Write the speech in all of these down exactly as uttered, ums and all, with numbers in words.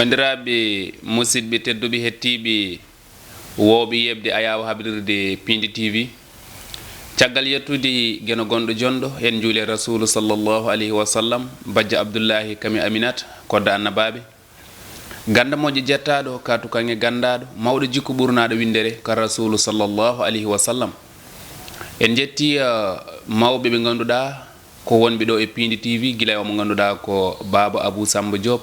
Banndiraaɓe musidɓe tedduɓe hettiiɓe woowɓe yeɓde ayaawo habrirde Piindi T V, caggal yettude Geno gonɗo jonɗo, en njuule Rasuulu sallallahu alayhi wa sallam, bajjo Abdullahi kami Aminata, kodda annabaaɓe, gannda moƴƴo jettaaɗo, kaatu kaŋŋe ganndaaɗo, mawɗo jikku ɓurnaaɗo winndere ka Rasuulu sallallahu alayhi wa sallam. En njetti, eh, mawɓe ɓe ngannduɗaa ko wonɓe ɗo e Piindi T V, gila e o mo ngannduɗaa ko Baaba Abuu Sammba Joop.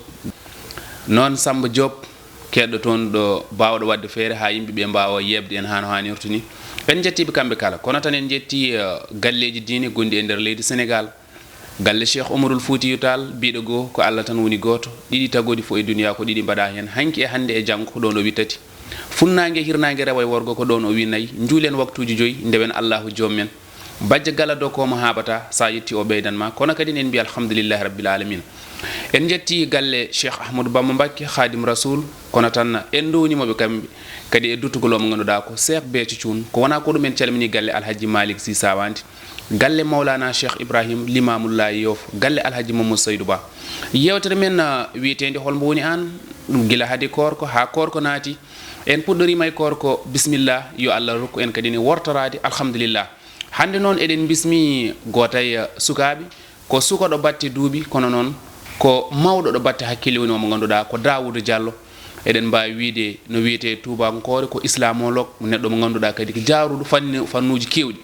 Noon Sammba Joop, keɗɗo toon ɗo baawɗo waɗde feere haa yimɓe ɓe mbaawa yeɓde en haa no haanirta ni. En njettii ɓe kamɓe kala. Kono tan en njettii, eh, galleeji diine gonɗi e nder leydi Senegaal. Galle Cheikh Omarul Fuutiyu Taal, biiɗo goo ko Allah tan woni gooto. Ɗiɗi tagoɗi fof e duniyaa ko ɗiɗi mbaɗaa heen. Hanki e hannde e janngo ko ɗoon o wi tati. Funnaange, hirnaange, rewo e worgo ko ɗoon o wi nayi. Njuulen waktuuji joyi, ndewen Allaahu joom men. Bajjo Gala dow ko mo haaɓata, so a yetti o ɓeydan ma. Kono kadi en mbiya alhamdulillahi rabbil alamina. En njetti galle Cheikh Ahmadou Bamba Mbakke, Khadim Rasoul, kono tan en ndowni mo ɓe kamɓe kadi e duttugol o mo ngannduɗaa ko Cheikh Béthio Thioune. Ko wonaa ko ɗum en calmini galle Alhaji Malick Sy Sawandi, galle Mawlana Cheikh Ibrahim Limamullahi Yoff, galle Alhaji Mamadou Saydou Ba. Yeewtere men, ah, wiyeteende Hol mbo woni aan? Ɗum gila hade koorko haa koorko naati. En puɗɗoriima e koorko, bisimilla, yo Allah rokku en kadi ne wortoraade, alhamdulillah. Hannde noon eɗen mbismi gooto e sukaaɓe, ko suka ɗo batte duuɓi, kono noon ko mawɗo ɗo batte hakkille woni o mo ngannduɗaa ko Daawuda Jallo. Eɗen mbaawi wiyde no wiyetee tuubankoore ko islamologue, neɗɗo mo ngannduɗaa kadi ko jaaruɗo fanni-, fannuuji keewɗi.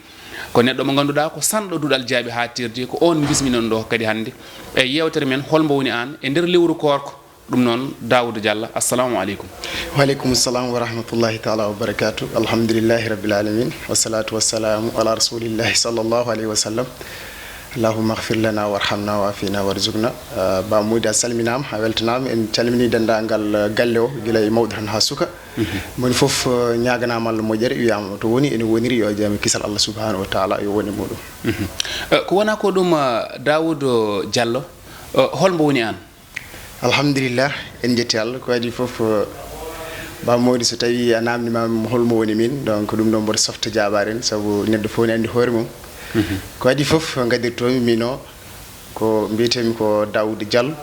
Ko neɗɗo mo ngannduɗaa ko sanɗo duɗal jaaɓi haa tirde, ko oon mbismiɗen ɗo kadi hannde e yeewtere men Hol mbo woni aan e nder lewru koorko. Ɗum noon, Daawuda Jallo, assalamu aleykum. Wa aleykum salam wa rahmatullahi taala wa barakatuh. Alhamdulillahi rabbil alamin. Wassalatu wassalamu ala rasulillahi sallallahu alayhi wa sallam. Allahumma ighfir lana warhamna wa afina warzuqna. Ah, Ba Moydi, a salminaama, a weltanaama. En calminii denndaangal, ah, galle o, gila e mawɗo tan haa suka. Mhm. Moni fof, ah, ñaaganaama Allah moƴƴere, wiyaama to woni, ene woniri, yo jam e kisal Allah subhanahu wa taala yo wone muɗum. Mhm. Eh, ko wonaa ko ɗum, ah, Daawuda Jallo, eh, hol mbo woni aan? Alhamdulillah, en njetti Allah. Ko adii fof, eh, Ba Moydi, so tawii a naamnimaami hol mo woni miin, donc ɗum ɗoon mboɗo softa jaabaade en, sabu neɗɗo fof ne anndi hoore mum. Mhm. Ko adii fof, ngadirtoomi miin o, ko mbiyetee-mi ko Daawuda Jallo,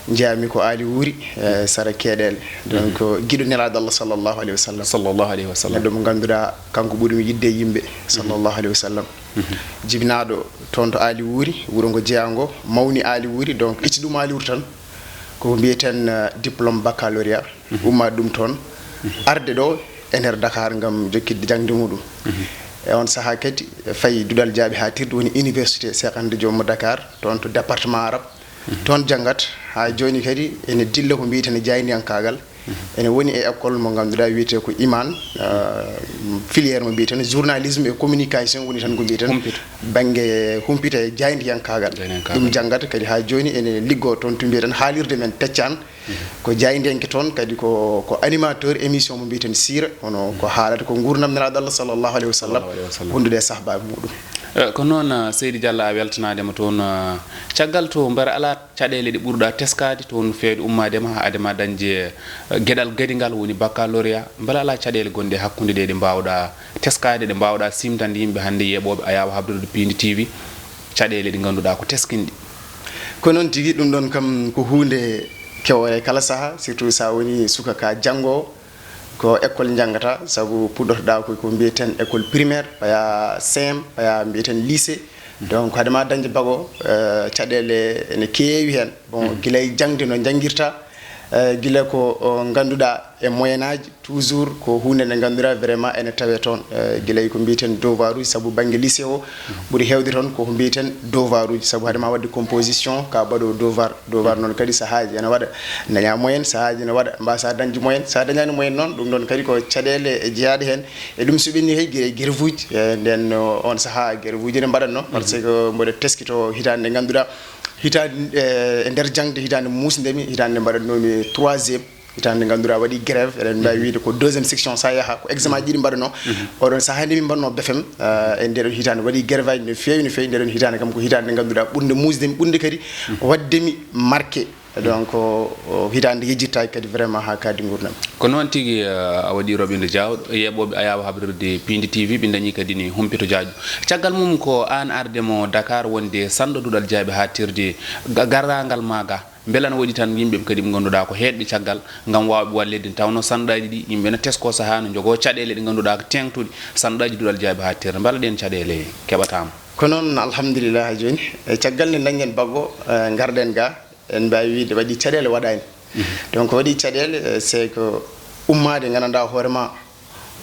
njeyaa-mi ko Aali Wuuri, eh, sara Keeɗeele. Donc, mhm, giɗo Nelaaɗo Allah sallallahu alayhi wa sallam. Sallallahu alayhi wa sallam. Neɗɗo mo ngannduɗaa, kanko ɓuri-mi yiɗde e yimɓe, mhm, sallallahu alayhi wa sallam. Mhm. Jibinaaɗo toon to Aali Wuuri, wuro ngo jeyaa ngo, mawni Aali Wuuri, donc itti ɗum Aali Wuuri tan, ko ko mbiyeten, eh, diplôme baccalauréat, mhm, ummaade ɗum toon, mhm, arde ɗo e nder Dakar ngam jokkitde jaŋde muɗum. Mhm. E oon sahaa kadi, fayi duɗal jaaɓi haa tirde, woni Université Cheikh Anta Diop mo Dakar, toon to département arabe. Mhm. Toon janngat, haa jooni kadi ene dilla ko mbiyeten e jaayndiyankaagal. Mhm. Ene woni e école mo ngannduɗaa wiyetee ko IMAN, ah, filière mo mbiyeten journalisme et communication woni tan ko mbiyeten. Humpito. Bannge humpito e jaayndiyankaagal. Jaayndiyankaagal. Ɗum janngata kadi haa jooni ene liggoo toon to mbiyeten haalirde men Peccaan. Mhm. Ko jaayndiyanke toon kadi ko, ko animateur émission mo mbiyeten Siira, kono ko haalata ko nguurndam Nelaaɗo Allah sallallahu alayhi wa sallam, sallallahu alayhi wa sallam, wondude e sahbaaɓe muɗum. Eh, ko noon, ah, Seydi Jallo, a weltanaade mo toon, ah, caggal to mbara alaa caɗeele ɗe ɓurɗa teskaade toon feewde ummaade ma, haa ade ma dañde, eh, geɗal gadigal woni baccalauréat, mbela alaa caɗeele gonɗe hakkunde ɗe, ɗe mbaawɗa teskaade, ɗe mbaawɗa simtande yimɓe hannde yeeɓooɓe Ayaawo Habdude Piindi T V, caɗeele ɗe ngannduɗaa ko teskinɗe? Ko noon tigi, ɗum ɗoon kam ko huunde kewore kala sahaa, surtout so a woni suka ka janngoowo, ko école njanngata, sabu puɗɗortoɗaa ko, ko mbiyeten école primaire, paya C M, paya mbiyeten lycée. Donc, hade ma dañde bac o, eh, caɗeele ene keewi heen. Bon, mhm, gila e jaŋde no njanngirta, eh, gila ko, o, ngannduɗaa e moyen âge, toujours ko huunde nde ngannduɗaa vraiment ene tawee toon. Eh, gila e ko mbiyeten devoir uji, sabu bannge lycée o, mhm, ɓuri heewde toon ko ko mbiyeten devoir uji, sabu hade ma waɗde composition, ka baɗo devoir. Devoir noon kadi sahaaji ene waɗa, daña moyen, sahaaji ene waɗa, mbasa dañde moyen. Sa dañani moyen noon, ɗum ɗon kadi ko caɗeele e jeyaaɗe heen. E ɗum so ɓenni kay, gere-, grève uji, e nden, o, on sahaa grève uji ne mbaɗatno, par ce que mboɗo teskito hitaande nde ngannduɗaa, hitaande, e, e nder jaŋde, hitaande muusnde mi, hitaande nde mbaɗatnoomi troisième, hitaande nde ngannduɗaa waɗi grève, eɗen mbaawi wiyde ko deuxième section, sa yaha ko examen ji ɗi mbaɗatno. Mhm. Oɗon sahaa nde min mbaɗatno B F M, eh, e ndeɗon hitaande waɗi grève aji no feewi, no feewi, ndeɗon hitaande kam ko hitaande nde ngannduɗaa ɓurnde muusde mi, ɓurnde kadi waɗde mi marqué. Donc, o, o hitaande yejjittaaki kadi vraiment haa kadi nguurndam. Ko noon tigi, eh, a waɗi roɓindo jaawɗo, yeeɓooɓe Ayaawo Habrirde Piindi T V, ɓe ndañi kadi ni humpito jaajɗo. Caggal mum ko aan arde mo Dakar wonde sanɗo duɗal jaaɓi haaɗtirde ga-, garaagal ma ga. Mbela no waɗi tan yimɓe ɓe kadi ɓe ngannduɗaa ko heedɓe caggal ngam waawɓe walleede, tawno sanɗaaji ɗi yimɓe no tesko sahaa no njogoo caɗeele ɗe ngannduɗaa ko teeŋtuɗe, sanɗaaji duɗal jaaɓi haaɗtirde. Mbela ɗeen caɗeele keɓataama? Ko noon, alhamdulillah, haa jooni. E caggal nde ndañɗen baggo, eh, ngarɗen ga, en mbaawi wiyde waɗi caɗeele waɗaani. Mhm. Donc, waɗi caɗeele, eh, c'est que ummaade nganndanɗaa hoore ma,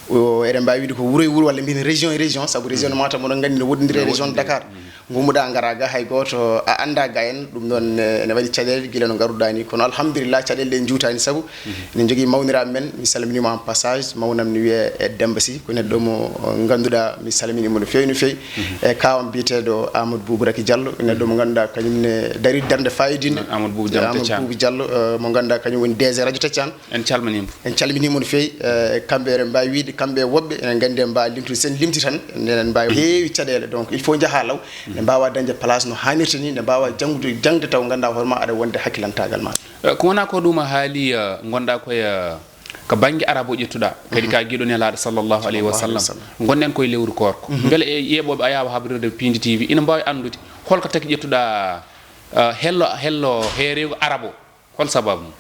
o, eɗen mbaawi wiyde ko wuro e wuro, walla mbiyen région e région, sabu région de Matam, oɗon nganndi no woɗɗondiri e région de Dakar. Mhm. Ngummuɗaa ngaraa ga, hay gooto a anndaa ga en, ɗum ɗoon, eh, ene waɗi caɗeele gila no ngarduɗaa ni. Kono alhamdulillah, caɗeele ɗe njuutaani, sabu mhm, eɗen njogii mawniraaɓe men, mi salminiima en passage, mawnam ne wiyee, eh, Demba Sy, ko neɗɗo mo, eh, ngannduɗaa, mi salminiima no feewi, no feewi. Mhm. E kaawam biyeteeɗo Amadou Boubou Raky Diallo, neɗɗo mo ngannduɗaa kañum ne darii darnde faayidinnde. Amadou Boubou Diallo, Amadou Teccan. Boubou Diallo, eh, mo ngannduɗaa kañum woni D G Radio Teccan. En calminiima. En calminiima no feewi, eh, kamɓe eɗen mbaawi wiyde, kamɓe e woɓɓe, eɗen nganndi en mbaawi limtude, so en limti tan, eɗen mbaawi heewi caɗeele. Donc, il faut njahaa law, mhm, nde mbaawa dañde place no haanirta ni, nde mbaawa janngude, jaŋde taw nganndaa hoore ma aɗa wonde hakkilantaagal ma. Eh, ko wonaa ko ɗum a haali, eh, ngonɗaa koye, eh, ko bannge arab o ƴettuɗaa, kadi mhm, ka giɗo Nelaaɗo sallallahu alayhi wa sallam. Sallallahu alayhi wa sallam. Ngonɗen koye lewru koorko. Mhm. Mbele e yeeɓooɓe Ayaawo Habrirde Piindi T V ina mbaawi anndude hol ko tagi ƴettuɗaa, eh, hello, hello heereego arab o? Hol sababu mum?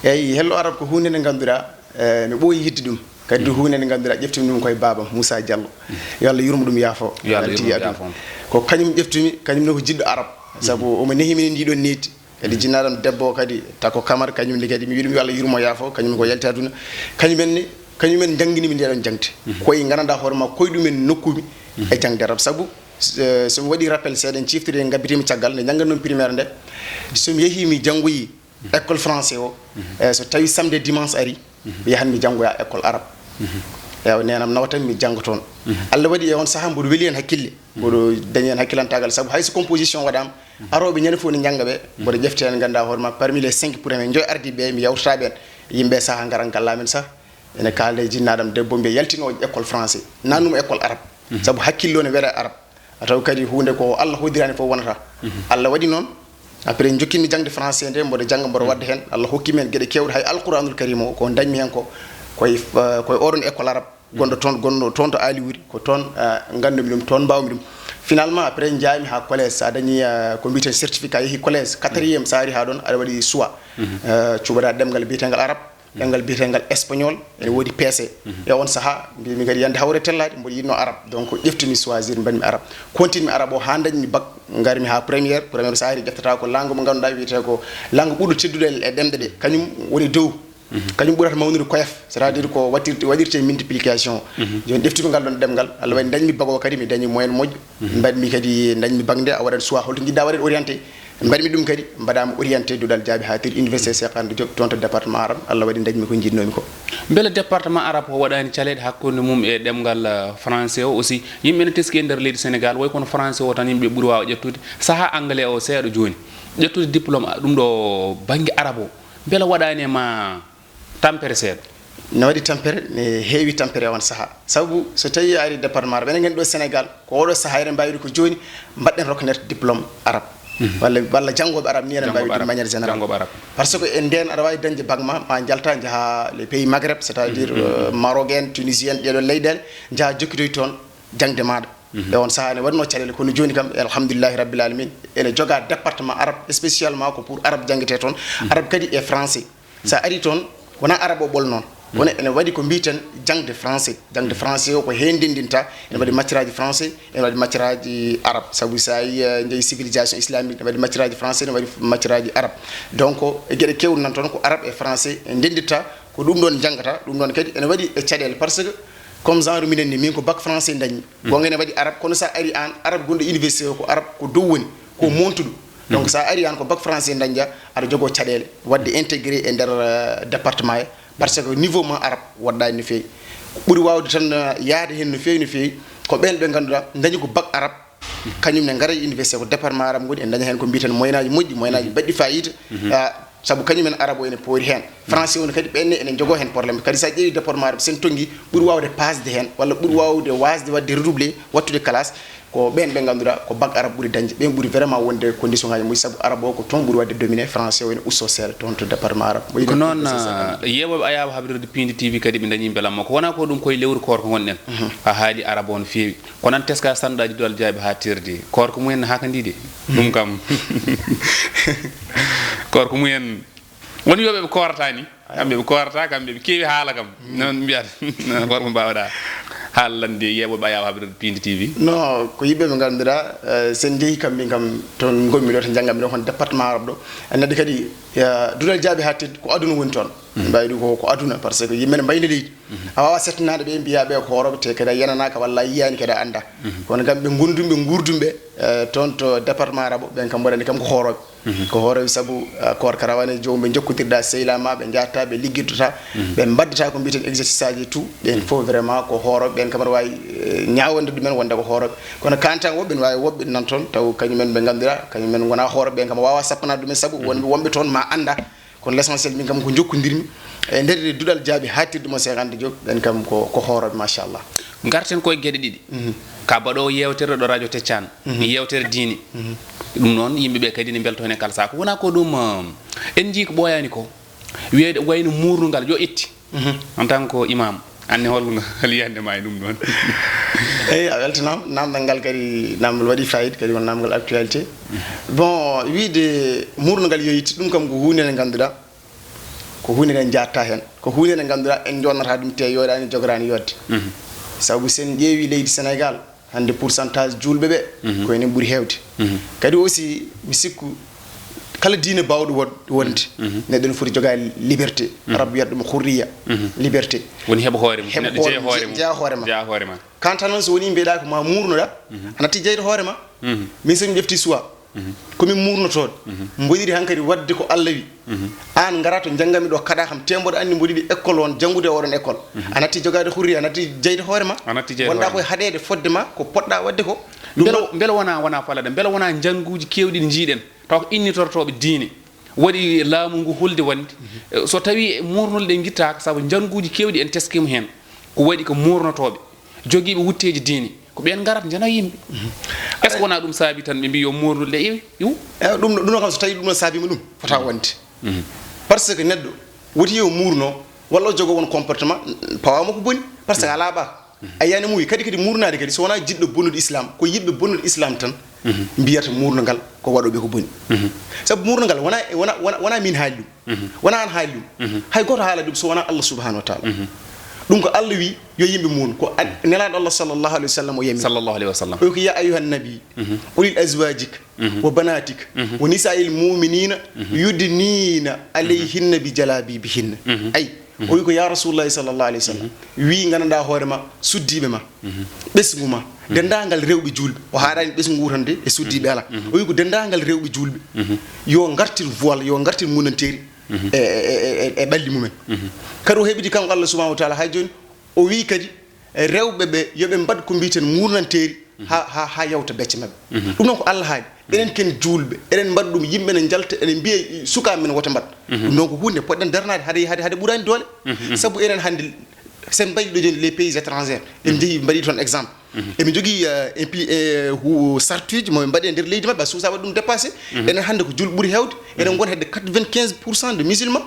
Eyi, hello arab ko huunde nde ngannduɗaa, eh, mi ɓooyi yiɗde ɗum. Kadi, mhm, huunde nde ngannduɗaa ƴeftumi ɗum koye baabam Moussa Diallo. Mhm. Yo Allah yurmo ɗum, yaafo. Yo Allah yurmo ɗum, yaafo. Ko kañum ƴeftumi, kañum ne ko jiɗɗo arab. Mhm. Sabu omo nehi min e ndiɗon nehdi. Kadi, mhm, jinnaaɗo am debbo o kadi, Tako Kamara, kañum ne kadi mi wiɗum yo Allah yurmo, yaafo, kañum ko yalti aduna. Kañum en ne, kañum en njanngini mi ndeɗon jaŋde. Mhm. Koye nganndanɗaa hoore ma, koye ɗum en nokkumi, mhm, e jaŋde arab. Sabu, eh, so mi waɗi rappel seeɗa, en ciftiri, en ngabbitiima caggal, nde njanngannomi primaire nde. So mi yehii mi janngoyi école français o, mhm, eh, so tawi samedi dimanche ari, mhm, mi yahan mi janngoya école arabe. Mhm. Ewa, neenam nawa tan mi jannga toon. Mhm. Allah waɗi e on sahaa mboɗo weli heen hakkille. Mhm. Mboɗo dañi heen hakkilantaagal, sabu hay so composition waɗaama, mhm, arooɓe ñande fof ne njannga ɓe, mhm, mboɗo ƴefti heen, nganndaa hoore ma, parmi les cinq premiers, njoyo ardiiɓe ɓe, mi yawtata ɓeen. Yimɓe sahaa ngara ngalla amen sahaa. Ene kaalde e jinnaaɗo am debbo, mbiya yaltinoojo école français, naatnuma école arabe. Mhm. Sabu hakkille o ne were arab. A taw kadi huunde ko Allah hoddiraani fof wonata. Mhm. Allah waɗi noon, après njokkimi jaŋde français nde, mboɗo jannga, mboɗo, mhm, waɗda heen. Allah hokkimi heen geɗe keewɗe, hay Alquranul Karim o, ko dañmi heen ko, koye, eh, koye oɗon école arabe, mhm, gonɗo toon, gonɗo toon to Aali Wuri, ko toon, eh, nganndumi ɗum, toon mbaawmi ɗum. Finalement, après njaami haa collège, so a dañi, eh, ko mbiyeten certificat, yehi collège, quatrième, so a ari haa ɗoon, aɗa waɗi choix. Mhm. Eh, cuɓaɗa ɗemngal biyeteengal arabe, ɗemngal biyeteengal espagnol, ene woodi P C. Mhm. E on sahaa, mbimi kadi yande hawre tellaade, mboɗo yiɗno arab. Donc, ƴeftumi choisir, mbaɗmi arab. Continue mi arab o haa dañmi bac, ngarmi haa première. Première so a ari ƴeftata ko langue mo ngannduɗaa wiyetee ko langue ɓurɗo teddude e ɗemɗe ɗe. Kañum woni dow. Mhm. Kañum ɓurata mawnude koyaf, c'est-à-dire ko waɗirte, waɗirte multiplication. Mhm. Jooni ƴeftumi ngal ɗon ɗemngal, Allah waɗi dañmi bac o kadi, mi dañi moyenne moƴƴo. Mhm. Mbaɗmi kadi, dañmi bac nde, a waɗat choix holto njiɗɗa waɗeede orienté. Mbaɗmi ɗum kadi, mbaɗaama orienté duɗal jaaɓi haa tir Université Cheikh Anta Diop, toon to département arabe. Allah waɗi dañmi ko njiɗnoomi ko. Mbele département arabe o waɗaani caɗeele hakkunde mum e ɗemngal, eh, français o aussi? Yimɓe ne teski e nder leydi Sénégal, way kono français o tan yimɓe ɓuri waawa ƴettude. Sahaa anglais o seeɗa jooni. Ƴettude diplôme, ah, ɗum ɗo bannge arabe o, mbele waɗaani e ma tampere seeɗa? Ne waɗi tampere, ne heewi tampere e on sahaa. Sabu so tawii a ari département arabe, enen nganndi ɗo Sénégal, ko oɗo sahaa eɗen mbaawi wiide ko jooni mbaɗɗen reconnaître diplôme arabe. Mhm. Walla, walla janngooɓe arabe ni eɗen mbaawi wiide de manière générale. Janngoɓe arabe. Par ce que e ndeen aɗa waawi dañde bac ma, ma njalta njaha les pays Maghreb, c'est-à-dire, mhm, euh, Maroc en, Tunisie en, ɗeɗon leyɗeele, njaha jokkitoy toon jaŋde maaɗa. Mhm. E on sahaa ene waɗnoo caɗeele, kono jooni kam, alhamdulillahi rabbil alamin, ene jogaa département arabe, spécialement ko pour arabe janngete toon. Mhm. Arabe kadi e français. So a ari toon, wonaa arabe o ɓolnoo. Mhm. Kono ene waɗi ko mbiyeten jaŋde français. Jaŋde français o ko heen ndenndinta. Ene waɗi matière aji français, ene waɗi matière aji arabe. Sabu so a yi, eh, njeyi civilisation islamique, ene waɗi matière aji français, ene waɗi matière aji arabe. Donc, e geɗe keewɗe nan toon, ko arabe e français ndennditta, ko ɗum ɗoon njanngata, ɗum ɗoon kadi ene waɗi e caɗeele. Par ce que, comme genre minen ni, min ko bac français ndañmi. Mhm. Goonga ene waɗi arabe, kono so a ari aan, arabe gonɗo université o ko arabe ko dow woni, ko, mhm, montuɗo. Donc, mhm, so a ari aan ko bac français ndañƴa, aɗa jogoo caɗeele waɗde intégré e nder, eh, département he, par ce que niveau ma arabe woɗɗaani no feewi. Ko ɓuri waawde tan, eh, yahde heen no feewi, no feewi, ko ɓeen ɓe ngannduɗaa ndañi ko bac arabe, mhm, kañum ne ngara e université, ko département arabe ngoni, en ndaña heen ko mbiyeten moyen aji moƴƴi, moyen aji, mhm, baɗɗi fayida. Mhm. Ah, Sabu kañumen arabo ene poori heen. Français woni kadi ɓenne ene njogoo heen problème. Kadi so a ƴeewi département arabo, sen tonngi ɓuri waawde pasde heen, walla ɓuri waawde waasde waɗde redoubler, waɗtude classe, ko ɓeen ɓe ngannduɗaa ko bac arabo ɓuri dañde, ɓeen ɓuri vraiment wonde condition ngaji moƴƴi, sabu arabo o ko toon ɓuri waɗde dominé, français o ene usto seeɗa toon to département arabo. Mo yiɗi ko noon, yeewooɓe ayaaɓe habrirde Pindi T V kadi ɓe dañi mbelamma. Ko wonaa ko ɗum, koye lewru koorka ngonɗen. A haali arabo o no feewi. Ko nan teska sanɗaaji duɗal jaaɓi haa terdi. Koorka mumen haa ka ndi de. Ɗum kam. Koorka mumen. Won yooɓe ɓe koorata ni. Kamɓe ɓe koorata, kamɓe ɓe keewi haala kam. Noon mbiyata. Koorka mbaawɗa haalande yeewooɓe ayaaɓe habrirde Pindi T V. No, ko yimɓe ɓe ngannduɗaa, eh, sen njehi kam, min kam toon ngonmi ɗo, to njannganmi ɗo, hono département arabo ɗo. En natti kadi, eh, duɗal jaaɓi haa terdi ko aduna woni toon. Mbawi ɗum ko, ko aduna, par ce que yimɓe ne mbayni leydi. A waawaa settanaade ɓe, mbiyaa ɓe ko hoorooɓe, te kadi a yananaaka walla a yiyaani kadi a anndaa. Kono kam ɓe ngondunɓe, nguurdunɓe, eh, toon to département arabo, ɓeen kam mbaɗani kam ko hoorooɓe. Ko hoorooɓe sabu, eh, koorka rawane joomum ɓe njokkondirɗa sehilaaji ma, ɓe njahata, ɓe liggitoɗa, ɓe mbaɗdata ko mbiyeten exercice aji et tout, ɓeen fof vraiment ko hoorooɓe, ɓeen kam aɗa waawi, eh, ñaawande ɗumen wonde ko hoorooɓe. Kono kanta woɓɓe ne waawi, woɓɓe nan toon taw kañumen ɓe ngannduɗaa, kañumen ngonaa hoorooɓe, ɓeen kam a waawaa sappanaade ɗumen sabu wonɓe, wonɓe toon ma annda. Kono l'essentiel min kam ko njokkondirmi e nder duɗal jaaɓi haaɗtirde mo Cheikh Anta Diop, ɓeen kam ko, ko hoorooɓe machallah. Ngarten koye geɗe ɗiɗi. Ka baɗoowo yeewtere ɗo radio Teccan, yeewtere diine. Ɗum noon yimɓe ɓe kadi ne mbelto heen e kala saha. Ko wonaa ko ɗum, um, en njii ko ɓooyaani ko, wiyeede wayno muurnungal yo itti. En tant que imam, an ne hol, hol yiyannde ma e ɗum ɗoon? Eyi, a weltanaama. Naamndal ngal kadi naamndal waɗi fayida, kadi won naamndal actualité. Bon, wiyde muurnungal yo itti, ɗum kam ko huunde nde ngannduɗaa, ko huunde nde njaatta heen. Ko huunde nde ngannduɗaa en njoɗnata ɗum te yooɗaani, jogoraani yooɗde. Sabu sen ƴeewi leydi Sénégal, hannde pourcentage juulɓe ɓe, ko enen ɓuri heewde. Kadi aussi, mi sikku, kala diine baawɗo won-, wonde, neɗɗo ne foti jogaade liberté. Arab wiyata ɗum hurriya, liberté. Woni heɓa hoore mum, heɓa neɗɗo hoore jeya mum, hoore je-, mum. Jeya hoore ma. Jeya hoore ma. Kanta noon, so woni mbiyeɗa ko ma muurnoɗa, a natti jeyde hoore ma. Min, so mi ƴefti suwa, ko min muurnotooɗo. Mboɗo yiɗi hankadi waɗde ko Allah wi. Aan ngara to njannganmi ɗo, kaɗa kam, te mboɗo anndi mboɗo yiɗi école on, janngude e oɗon école. A natti jogaade hurri, a natti jeyde hoore ma. A natti jeyde hoore ma. Wonɗa koye haɗeede fodde ma ko poɗɗa waɗde ko. Ɗum mbele, noon mbele wona, wona falade, mbele wona njannguuji keewɗi ɗi njiiɗen, taw ko innitortooɓe diine. Waɗi laamu ngu hulde wonde, eh, so tawii muurnol ɗe ngittaaka, sabu njannguuji keewɗi en teskiima heen, ko waɗi ko muurnotooɓe, jogiiɓe wutteeji diine, ko ɓeen ngarata njana yimɓe. Est-ce que wonaa ɗum saabi tan ɓe mbii yo muurnol ɗe iwe, iwu? Eyi, ɗum, ɗum ɗo kam, so tawii ɗum ɗo saabiima, ɗum fota wonde. Par ce que neɗɗo woti yo muurno, walla o jogo won comportement, pawaama ko boni, par ce que a laaɓaaka. A yiyaani muuyi. Kadi, kadi muurnaade kadi, so wonaa jiɗɗo bonnude Islam, ko yiɗɓe bonnude Islam tan mbiyata muurnangal ko waɗooɓe ko boni. Sabu muurnangal wonaa, wonaa, wonaa, wonaa miin haali ɗum. Wonaa aan haali ɗum. Hay gooto haalaani ɗum so wonaa Allah subhanahu wa taala. Ɗum ko Allah wi yo yimɓe muurnu. Ko an-, Nelaaɗo Allah sallallahu alayhi wa sallam o yamiri. Sallallahu alayhi wa sallam. O wi ko, "Ya ayyuhan nabi, qul li azwajika wa banatika wa nisaa'il mu'minina yudnina alayhinna bi jalabibihinna." Ay, o wi ko, "Ya Rasulullahi sallallahu alayhi wa sallam, wi nganndanɗaa hoore ma, suddiiɓe ma, ɓesngu ma, denndaangal rewɓe juulɓe." O haalaani ɓesngu ngu tan de, e suddiiɓe alaa. O wi ko denndaangal rewɓe juulɓe, yo ngartir voile, yo ngartir muunanteeri e, e, e, e, e ɓalli mumen. Kadi o heɓidi kanko Allah subhanahu wa taala, hay jooni o wi kadi, e, rewɓe ɓe, yo ɓe mbaɗ ko mbiyeten muurnanteeri haa, haa, haa yawta becce maɓɓe. Ɗum noon ko Allah haali. Enen ken juulɓe, eɗen mbaɗa ɗum, yimɓe ne njalta, ene mbiya sukaaɓe men woto mbaɗ. Ɗum noon ko huunde poɗɗen darnaade hade, hade, hade ɓuraani doole. Sabu enen hannde, sen mbaɗi ɗo jooni les pays étrangers, en njehi mbaɗi toon exemple. Eɓe njogii, eh, impli-, eh, hu-, sartuuji mo ɓe mbaɗi e nder leydi maɓɓe, a suusa waɗi ɗum dépassé. Enen hannde ko juulɓe ɓuri heewde, eɗen ngona hedde quatre-vingt-quinze pour cent de musulmans.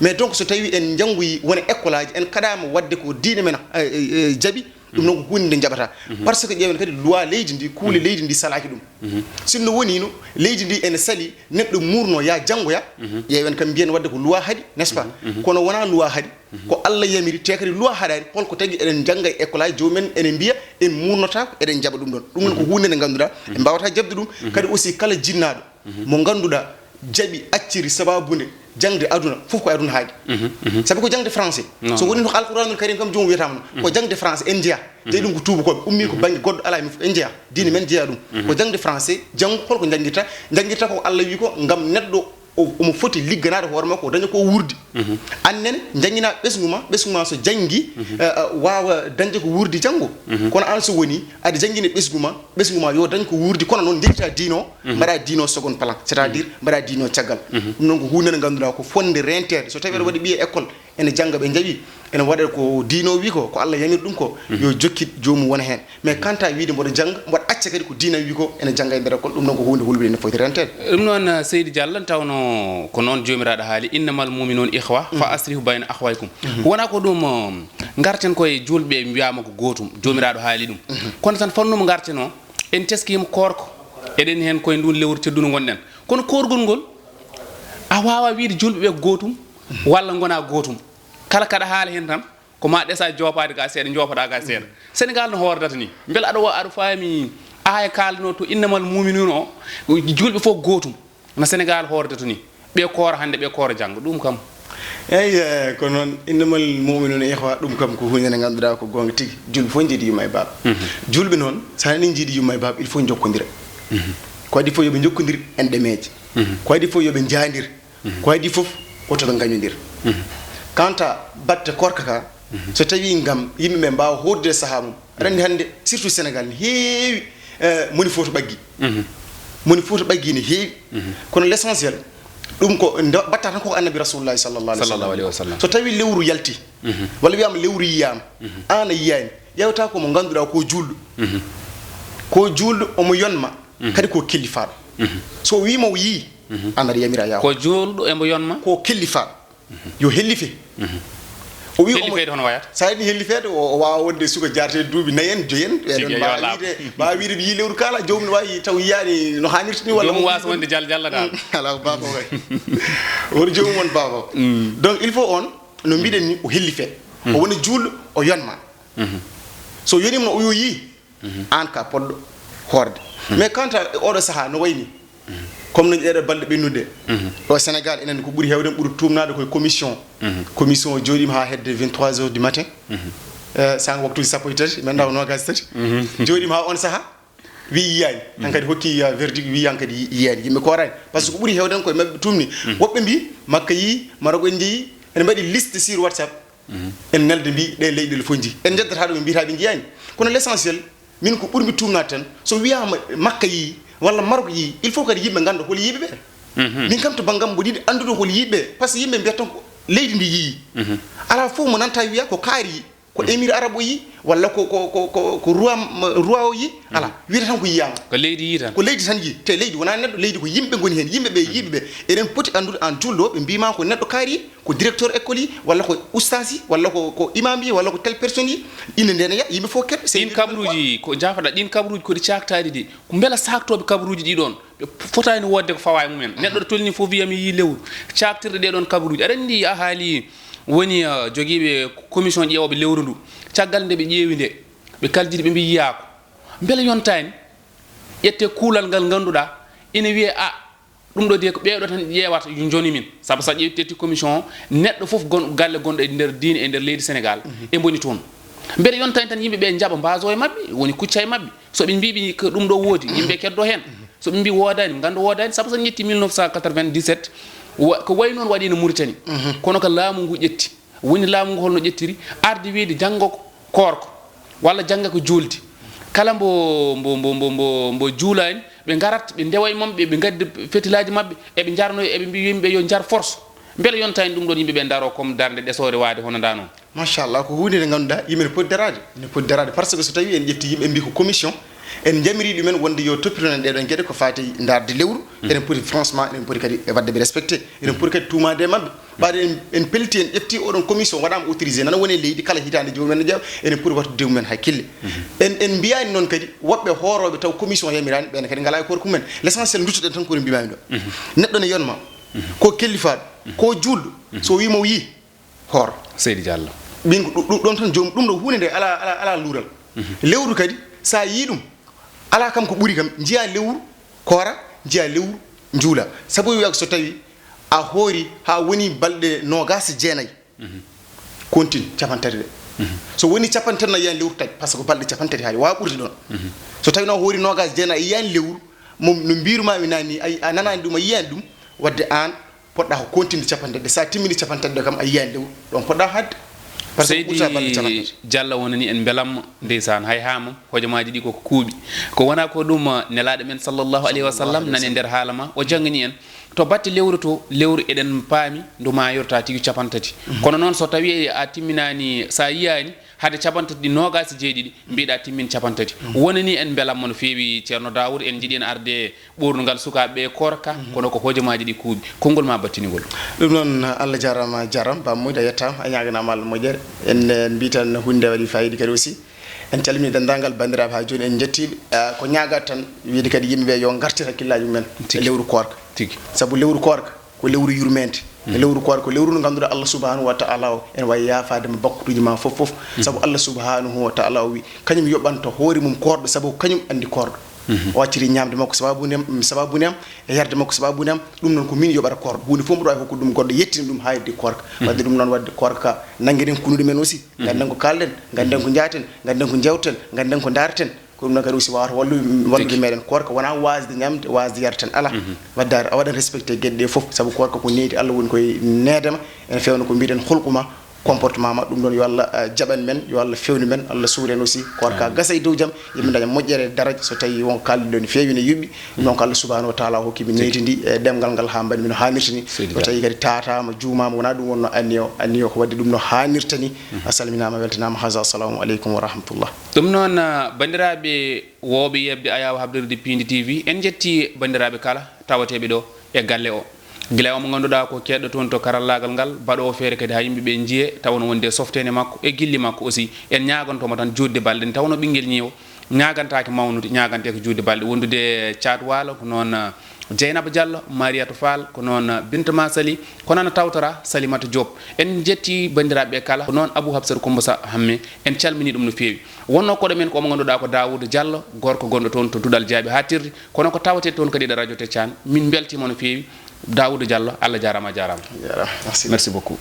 Mais donc, so tawii en njanngoyi wona école aji, en kaɗaama waɗde ko diine men, eh, eh, eh, jaɓi, ɗum noon ko huunde nde jaɓata. Par ce que ƴeewen kadi loi leydi ndi, kuule leydi ndi salaaki ɗum. Sinno woniino leydi ndi ene sali neɗɗo muurno ya janngoya, ƴeewen kam mbiyen waɗde ko loi haɗi, n'est-ce pas? Kono wonaa loi haɗi, ko Allah yamiri, te kadi loi haɗaani. Holko tagi eɗen njannga e école aji, joomum en ene mbiya en muurnotaako, eɗen jaɓa ɗum ɗoon. Ɗum noon ko huunde nde ngannduɗaa en mbaawata jaɓde ɗum. Kadi aussi kala jinnaaɗo mo ngannduɗaa jaɓi acciri sababude jaŋde aduna, fof ko e aduna haaɗi. Sabi ko jaŋde français. So woni ko Alquranul Karim kam joomum wiyataama noon. Ko jaŋde français en njeyaa. Tawi ɗum ko tuubakooɓe, ummii ko bannge goɗɗo, alaa e mum fof en njeyaa. Diine men jeyaa ɗum. Ko jaŋde français, janngo holko njanngirta? Njanngirta ko Allah wi ko ngam neɗɗo O, omo foti ligganaade hoore makko, o daña ko wuurdi. Aan nene, njannginaa ɓesngu ma, ɓesngu ma so janngi, eh, eh, waawa dañde ko wuurdi janngo. Kono aan so woni, aɗa janngina ɓesngu ma, ɓesngu ma yo dañ ko wuurdi, kono noon ndewitaa diine o, mbaɗaa diine o second plan, c'est-à-dire mbaɗaa diine o caggal. Ɗum noon ko huunde nde ngannduɗaa ko fotde reenteede. So tawii aɗa waɗi ɓiye école, ene jannga ɓe njaɓi, ene waɗa ko diine o wi ko, ko Allah yamiri ɗum ko, yo jokkit joomum wona heen. Mais quant à wiyde mboɗo jannga, mboɗo acca kadi ko diine am wi ko, ene jannga e nder école, ɗum noon ko huunde hulɓinde ene foti renteede. Ɗum noon, eh, Seydi Diallo, nde tawnoo ko noon Joomiraaɗo haali, "Innamal mu'minuuna ikhwa, fa aslihu bayna akhawaykum." Wonaa ko ɗum, um, ngarten ko e juulɓe ɓe mbiyaama ko gootum, Joomiraaɗo haali ɗum. Kono tan fotnoo mo ngarten o, en teskiima koorko, eɗen heen koye nduun lewru teddundu ngonɗen. Kono koorgol ngol, a waawaa wiyde juulɓe ɓe ko gootum, walla ngonaa gootum. Kala kaɗa haala heen tan, ko ma ɗesa joopaade ga seeɗa, joopaɗa ga seeɗa. Sénégal no hoordata ni. Mbele aɗa wa-, aɗa faami aaya kaalnoo to "Innamal mu'minuuna" o, juulɓe fof gootum. No Sénégal hoordata ni. Ɓe koora hannde, ɓe koora janngo. Ɗum kam. Eey, eh, ko noon, "Innamal mu'minuuna ikhwa", ɗum kam ko huunde nde ngannduɗaa ko goonga tigi. Juulɓe fof njiidi yumma e baaba. Juulɓe noon, so enen njiidi yumma e baaba, il faut njokkondira. Ko adii fof yo ɓe njokkondir enɗemeeje. Ko adii fof yo ɓe njaandir. Ko adii fof, woto ɓe ngañondir. Quant à batte koorka ka, so tawii ngam yimɓe ɓe mbaawa hoordude sahaa mum, aɗa anndi hannde, surtout Sénégal, ne heewi, eh, moni fof to ɓaggi. Moni fof to ɓaggi ne heewi. Kono l'essentiel, ɗum ko nde batta tan ko Annabi Rasulullahi sallallahu alaihi wasallam. Sallallahu alaihi wasallam. So tawii lewru yalti, walla wiyaama lewru yiyaama, aan a yiyaani, ƴeewata ko mo ngannduɗaa ko juulɗo. Ko juulɗo, omo yonma, kadi ko kellifaaɗo. So o wii ma o yii, aan aɗa yamira yaa. Ko juulɗo emo yonma? Ko kellifaaɗo. Yo hellife. O wii omo, hellifeede hono wayata? So a yiɗi hellifeede, o, o waawa wonde suka jaarete duuɓi nayi en, joyi en. Ɓe ɗon mbaawa wiide, mbaawa wiide ɓe yii lewru kaala, joomum waawi taw yiyaani no haanirta ni, walla. Joomum waasa wonde jal jalla daal. Alaa ko baaba o kay. Woni joomum won baaba o. Donc, il faut on, no mbiɗen ni, o hellifee. O woni juulɗo, o yonma. So yonima no o yo yii, aan ka poɗɗo hoorde. Mais quant à oɗo sahaa no wayni, comme no ɗeɗo balɗe ɓennude, ɗo Sénégal enen ko ɓuri heewde en ɓuri tuumnaade koye commission. Commission o jooɗiima haa hedde vingt-trois heures du matin. Eh, sanga waktuuji sappo e tati, mi anndaa ko noogaas e tati. Jooɗiima haa on sahaa, wi yiyaani. Hankadi hokki, uh, verdict, wi hankadi yi-, yiyaani. Yimɓe kooraani. Par ce que ko ɓuri heewde en koye maɓɓe tuumni. Woɓɓe mbi, Makka yii, Maroc en njeyi, ene mbaɗi liste sur WhatsApp. En nelde mbi, ɗe leyɗe ɗe fof nji. En njeddata ɗo ɓe mbiyata ɓe njiyaani. Kono l'essentiel, min ko ɓurmi tuumnaade tan, so wiyaama Makka yii, walla Maroc yii, il faut kadi yimɓe ngannda hol yiiɓe ɓe. Min kam to banngam mboɗo yiɗi anndude hol yiiɓe ɓe, par ce que yimɓe mbiyata tan ko leydi ndi yii. Alaa fof mo nanta wiya ko kaari yii, ko émir arabe o yii, walla ko, ko, ko, ko, ko roi, roi o yii. Alaa, wiyata tan ko yiyaama. Ko leydi yii tan. Ko leydi tan yii. Te leydi wonaa neɗɗo, leydi ko yimɓe ngoni heen, yimɓe ɓe, yiiɓe ɓe. Eɗen poti anndude aan juulɗo, ɓe mbiima ko neɗɗo kaari yii, ko directeur école yii, walla ko ustaas yii, walla ko, ko imam yii, walla ko telle personne yii, inde nde ne yaa, yimɓe fof keɗ. Ɗiin kabaruuji, ko jaafaɗa, ɗiin kabaruuji ko ɗi caaktaade ɗi. Ko mbela saaktooɓe kabaruuji ɗi ɗoon, ɓe fotaani woodde ko fawaa e mumen. Neɗɗo ɗo tolni fof wiya mi yii lewru. Caaktirɗe ɗee ɗoon kabaruuji. Aɗa anndi a haali woni, uh, jogiiɓe commission ƴeewooɓe lewru ndu. Caggal nde ɓe ƴeewi nde, ɓe kaljini ɓe mbi yiyaako. Mbela yontaani ƴettee kuulal ngal ngannduɗaa ina wiyee a Ɗum ɗo de ko ɓeeɗo tan ƴeewata, yo njoni min. Sabu so a ƴeewi tetti commission o, neɗɗo fof gon-, galle gonɗo e nder diine e nder leydi Senegaal, e mboni toon. Mbele yontani tan yimɓe ɓe njaɓa mbaaso e maɓɓe, woni kucca e maɓɓe. So ɓe mbii ɓe ko ɗum ɗo woodi, yimɓe keddo heen. So ɓe mbii woodaani, ɓe ngannda woodaani. Sabu so en ƴetti mille neuf cent quatre-vingt-dix-sept, wa-, ko wayi noon waɗiino Mauritanie. Kono ko laamu ngu ƴetti. Woni laamu ngu holno ƴettiri, ardi wiide janngo ko koorko, walla jannga ko juulde. Kala mbo, mbo, mbo, mbo, mbo, mbo juulaani, ɓe ngarat, ɓe ndewa e mum, ɓe, ɓe ngadda fetilaaji maɓɓe, eɓe njarnoya, eɓe mbiya yimɓe yo njar force. Mbele yontaani ɗum ɗoon yimɓe ɓe ndaroo comme darnde ɗesoore waade hono ndaa noon? Machallah, ko huunde nde ngannduɗaa yimɓe ne poti daraade, ne poti daraade. Par ce que so tawii en ƴetti yimɓe, en mbii ko commission, en njamiri ɗumen wonde yo toppito en ɗee ɗoon geɗe ko faati e ndaarde lewru, eɗen poti franchement, eɗen poti kadi e waɗde ɓe respecté, eɗen poti kadi tuumaade e maɓɓe. Ɓaade en, en pellitii, en ƴeftii oɗon commission waɗaama autorisé, nana woni e leydi, kala hitaande joomum en ne ƴeewa, eɗen poti wattude joomum en hakkille. En, en mbiyaani noon kadi woɓɓe hoorooɓe taw commission yamiraani, ɓeen kadi ngalaa e koorka mum en. L'essentiel, nduttoɗen tan ko no mbiimaami ɗo. Neɗɗo ne yonma, ko kellifaaɗo, ko juulɗo, so wii mo o yii, hoor. Seydi Diallo. Min ko ɗu-, ɗu-, ɗoon tan joom, ɗum ɗo huunde nde alaa, alaa, alaa luural. Lewru kadi, so a yii ɗum, alaa kam ko ɓuri kam, njiyaa lewru, koora, njiyaa lewru, njuula. Sabu wiyaa ko so tawii a hoori haa woni balɗe noogaas e jeenayi, continue capanɗe tati ɗe. So woni capanɗe tati, a yiyaani lewru tati, par ce que balɗe capanɗe tati haali, waawa ɓurde ɗoon. So tawii no a hoori noogaas e jeenayi, a yiyaani lewru, mo, no mbiirumaami naane nii, a, a nanaani ɗum, a yiyaani ɗum, wadde aan, Poɗɗa ko continue capanɗe tati. So a timmini capanɗe tati ɗo kam, a yiyaani lewru, ɗon poɗɗa haɗde. Par ce que ɓurta balɗe capanɗe tati. Diallo wonani en mbelamma, ndeysaan, hay haa mum, hojomaaji ɗi koko kuuɓi. Ko wona ko ɗum, nelaaɗo men sallallahu alayhi wa sallam nani e nder haala ma, o janngini en. To batte lewru to, lewru eɗen paami ndu maayorta tigi capanɗe tati. Kono noon so tawi a timminaani, so a yiyaani, hade capanɗe tati ɗi, noogaas e jeeɗiɗi, mbiɗa timmin capanɗe tati. Wonani en mbelamma no feewi, Ceerno Daawuud, en njiɗi en arde ɓoornungal sukaaɓe ɓe koorka, kono ko hojomaaji ɗi kuuɓi. Konngol ma battiningol. Ɗum noon, Allah jaaraama, jaaraama, Ba Moyde, a yettaama, a ñaaganaama Allah moƴƴere. En, en mbiy tan huunde nde waɗi faayiida kadi aussi. En calmini denndaangal banndiraaɓe haa jooni, en njettii ɓe. Ah, ko ñaagaade tan, wiyde kadi yimɓe ɓe yo ngartir hakkillaaji mumen e lewru koorka. Tigi. Sabu lewru koorka ko lewru yurmeende. E lewru koorka ko lewru ndu ngannduɗaa Allah subhanahu wa ta'ala o ene waawi yaafaade ma bakkutuuji ma fof fof. Sabu Allah subhanahu wa ta'ala o wi, kañum yoɓanta hoore mum koorɗo, sabu kañum anndi koorɗo. O acciri ñaamde makko sababu nem, sababu nem, e yarde makko sababu nem, ɗum noon ko min yoɓata koorɗo. Huunde fof mboɗo waawi hokkude ɗum goɗɗo, yettina ɗum haa heddi koorka. Waɗde ɗum noon, waɗde koorka, nanngiren kunnuɗe men aussi, ngannden ko kaalɗen, ngannden ko njaaten, ngannden ko njewten, ngannden ko ndaarten. Ko ɗum noon kadi aussi wawata wallude, wallude meɗen. Koorka wonaa waasde ñamde, waasde yarde tan, alaa. Waɗde a waɗan respecté geɗe ɗe fof, sabu koorka ko needi, Allah woni koye needema. Ene feewna ko mbiɗen hulqu ma, comportement ma, ɗum ɗon yo Allah, eh, jaɓan men, yo Allah fewnu men, Allah suure en aussi. Koorka gasa e dow jam, yimɓe daña moƴƴere, daraja, so tawi won ko kaalɗen ɗo ne feewi, ne yuɓɓi. Ɗum noon ko Allah subhanahu wa ta'ala hokki min needi ndi, e ɗemngal ngal haa mbaɗi min no haanirta ni. So tawi kadi taataama, juumaama, wonaa ɗum wonno anniya o, anniya o ko waɗde ɗum no haanirta ni. A salminaama, weltanaama, haza, assalamu aleykum wa rahmatullah. Ɗum noon, ah, banndiraaɓe woowɓe yeɓde Ayaawo Habrirde Piindi T V, en njettii banndiraaɓe kala tawateeɓe ɗo e galle o. Gila e o mo ngannduɗaa ko keedɗo toon to karallaagal ngal, baɗoowo feere kadi haa yimɓe ɓe njiye, tawa no wonde e softeende makko e gilli makko aussi. En ñaaganto mo tan juutde balɗe, nde tawnoo ɓinngel ñiiwo ñaagantaake mawnude, ñaagantee ko juutde balɗe, wondude e Caat Waalo, ko noon, ah, Dieynaba Diallo, Mariatou Fall, ko noon, ah, Binta Masali, ko noon tawtoraa Salimata Diop. En njettii banndiraaɓe ɓe kala, ko noon Abou Habsatou Koumba Sa Hamme, en calminii ɗum no feewi. Wonnoo koɗo men ko omo ngannduɗaa ko Daawuda Diallo, gorko gonɗo toon to Duɗal Jaaɓi haa Tirri, kono ko tawetee toon kadi e radio Tecaan. Min mbeltiima no feewi, Daawuda Diallo, Allah jaaraama, a jaaraama. Jaaraama. Merci. Merci beaucoup.